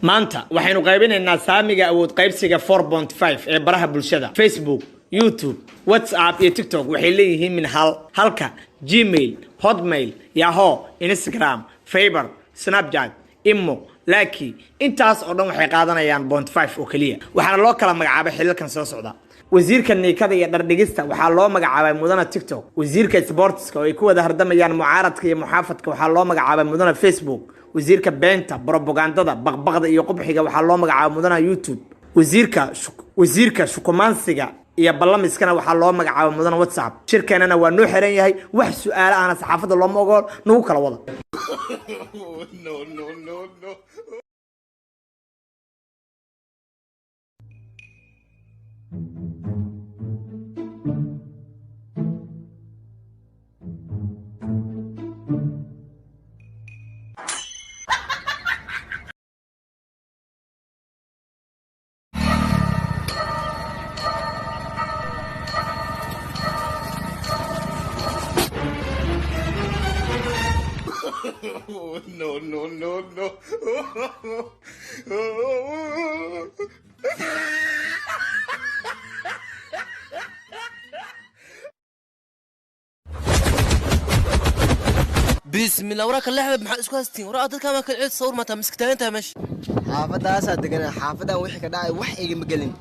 Maanta waxaynu qaybinaynaa saamiga awood qaybsiga 4.5 ee baraha bulshada. Facebook, YouTube, WhatsApp iyo TikTok waxay leeyihiin min hal, halka Gmail, Hotmail, Yahoo, Instagram, Viber, Snapchat, Imo, Laki intaas oo dhan waxay qaadanayaan 0.5 oo keliya. Waxaana loo kala magacaabay xilalkan soo socda: wasiirka niikada iyo dhardhigista waxaa loo magacaabay mudana TikTok; wasiirka sportska oo ay ku wada hardamayaan mucaaradka iyo muxaafadka waxaa loo magacaabay mudana Facebook; wasiirka beenta, brobagandada, baqbaqda iyo qubxiga waxaa loo magacaabay mudana YouTube; wasiirka shukumaansiga iyo ballamiskana waxaa loo magacaabay mudana WhatsApp. Shirkeenana waa noo xiran yahay, wax su-aalo ahna saxaafadda looma ogool. Nagu kala wada. No, no, no, no. No, no, no, no. Bismillah, waraaka lexda maxaa isku haystiin? Waraa dadka ma kala cid sawir maanta miskitaagintaa meesha. Xaafadaasaa deganaa, xaafadan wixii ka dhacay wax igama gelin.